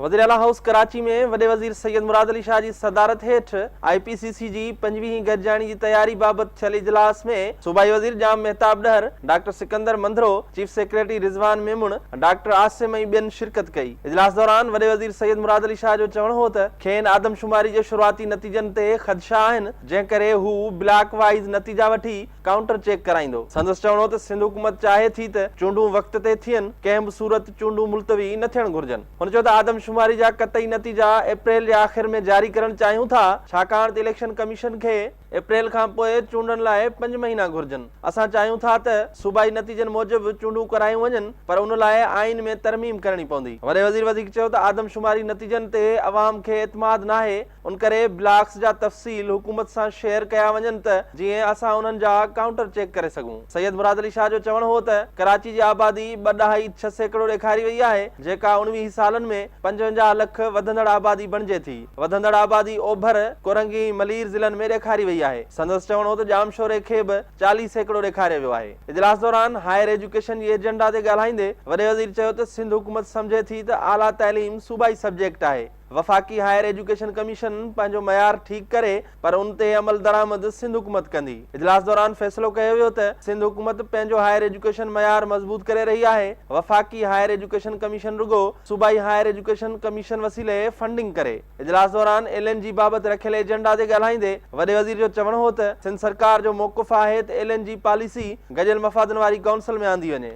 وزيراعليٰ هائوس ڪراچي ۾ وڏي وزير سيد مراد علي شاهه جي صدارت هيٺ آء پي سي سي جي پنجويهين گڏجاڻي جي تياري بابت ٿيل اجلاس ۾ صوبائي وزير Jam Mehtab Dahar, doctor Sikandar Mandhro, chief secretary Rizwan Memon, doctor Asim ۽ ٻين شرڪت ڪئي. اجلاس دوران وڏي وزير سيد مراد علي شاهه جو چوڻ هو ته کين آدمشماري جي شروعاتي نتيجن تي خدشا آهن جنهن ڪري هو بلاڪ وائيز نتيجا وٺي ڪائونٽر چيڪ ڪرائيندو. سندس چوڻ هو ته سنڌ حڪومت چاهي ٿي ته چونڊون وقت تي ٿين، ڪنهن به صورت چونڊون ملتوي نه ٿيڻ گهرجن. هن چيو ته آدمشماري جا قطعي نتيجا اپريل جي آخر ۾ جاري ڪرڻ چاهيون ٿا، ڇاڪاڻ ته اليڪشن ڪميشن کي اپريل کان پوء چونڊن لاء پنج مهينا گهرجن، اسان چاهيون ٿا ته صوبائي نتيجن موجب چونڊون ڪرايون وڃن پر ان لاء آئين ۾ ترميم ڪرڻي پوندي. وڏي وزير وڌيڪ چيو ته آدمشماري نتيجن تي عوام کي اعتماد ناهي، ان ڪري بلاڪس جا تفصيل حڪومت سان شيئر ڪيا وڃن ته جيئن اسان انهن جا ڪائونٽر چيڪ ڪري سگهون. سيد مراد علي شاهه جو چوڻ هو ته ڪراچي جي آبادي 2.6% ڏيکاري وئي آهي جيڪا 19 سالن ۾ 55 لک وڌندڙ آبادي بڻجي ٿي. وڌندڙ آبادي اوڀر، ڪورنگي ۽ ملير ضلعن ۾ ڏيکاري وئي آهي. سندس چوڻ هو ته ڄامشوري کي به 40% ڏيکاريو ويو آهي. اجلاس دوران هائير ايجوڪيشن جي ايجنڊا تي ڳالهائيندي وڏي وزير چيو ته سنڌ حڪومت سمجهي ٿي ته اعليٰ تعليم صوبائي سبجيڪٽ آهي. وفاقي هائير ايجوڪيشن ڪميشن پنهنجو معيار ٺيڪ ڪري پر ان تي عملدرآمد سنڌ حڪومت ڪندي. اجلاس دوران فيصلو ڪيو ويو ته سنڌ حڪومت پنهنجو هائير ايجوڪيشن معيار مضبوط ڪري رهي آهي، وفاقي هائير ايجوڪيشن ڪميشن رڳو صوبائي هائير ايجوڪيشن ڪميشن وسيلي فنڊنگ ڪري. اجلاس دوران ايل اين جي بابت رکيل ايجنڊا تي ڳالهائيندي وڏي وزير جو چوڻ هو ته سنڌ سرڪار جو موقف آهي ته ايل اين جي پاليسي گڏيل مفادن واري ڪائونسل ۾ آندي وڃي.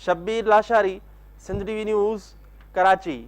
Shabbir Lashari, Sindh T V news, Karachi.